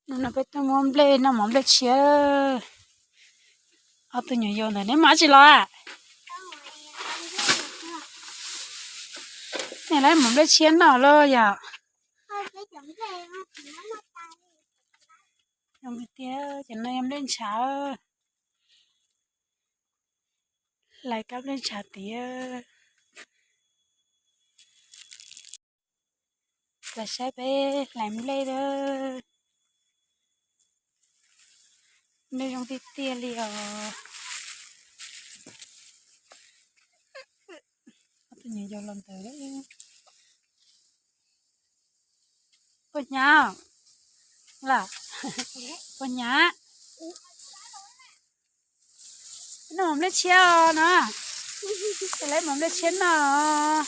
Hnub no peb tuaj muab nplej noj mov nplej tshiab. Ob tug nyuam yaus ntawd neb mus dab tsi los a? Nej lawv mov nplej tshiab noj los yom? Zoo tiag, cov no yog nplej ntshav. Hlais kab nplej ntshav tid. Los saib peb hlais nplej a. Nplej zoo tiag tiag li os. Ob tug nyuam yaus los ntawd. Puas hnyav? Puas hnyav? Noj mov nplej tshiab os no. Lawv mov nplej tshiab noj.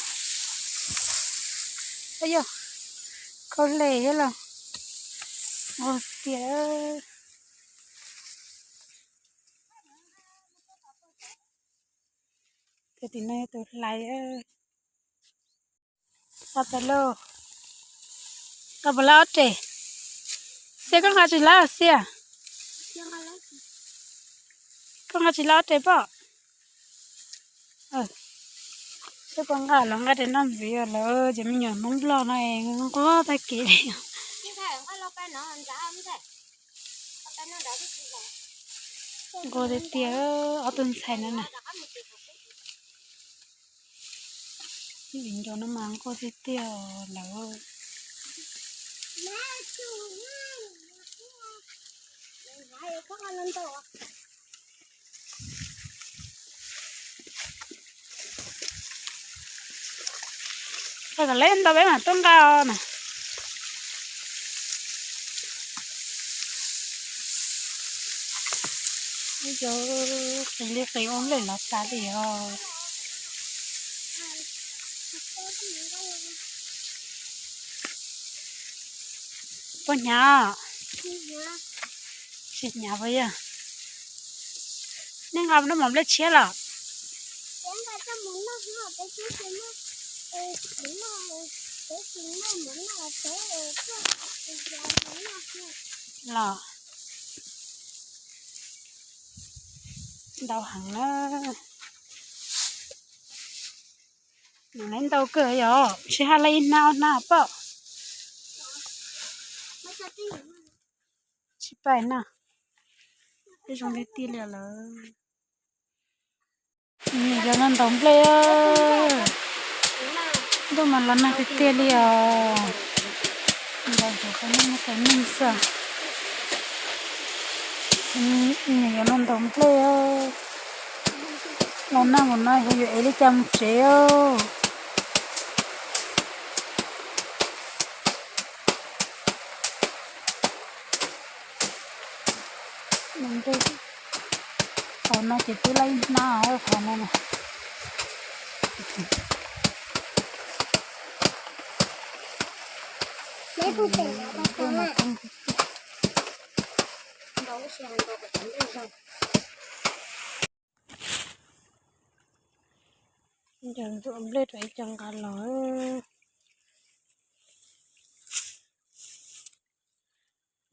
Yog khau hle thiab los nqus tiag. Tim no yog tus hlais. Tau tas lauj. Tau puas lab ob re? Xiab koj nqa tsis lab xiab. Koj nqa tsis lab ob re pom. Saib puas nqa los nqa re noj ntxiv lawm, cov me nyuam Hmoob Nplog no nquag tag kev li. Nquag tiag tiag, ob tug ntxhais no na. Viv ncaus no mas nquag tiag tiag lawm. Tau kom leb ntau peb mam tuaj nqa os na. Ib co qis li qis ua nplej los tas li os. Puas hnyav? Tsis hnyav puas yog? Nej nqa noj mov nplej tshiab los? Los ntau heev na. Nws ntau kawg yog tsis haj laj ib hnab ob hnab pom. Tsis pais na. Zoo li tiag li lawm. Nws yog no ntaus nplej. Ntuj mas los nag tiag tiag li os. Ntaus ntaus qhov no mus qhov no xwb. Nws yog no ntaus nplej. Los nag mus no yog yuav ev li cas mus tsev. Qhov no ces twb laj ib hnab qhov no na. Ncaws ntxuam nplej rau ib co nqa los.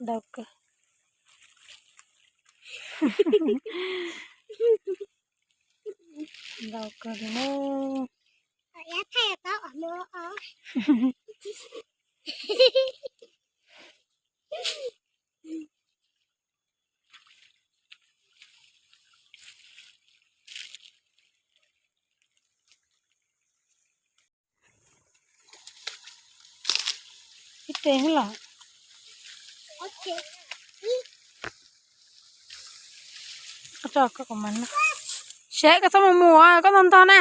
Ntau kawg. Ntau kawg li na. Ib teg xwb los. Koj tso koj kom mas no. Seb koj txhob mus mus, koj ntog ntog na.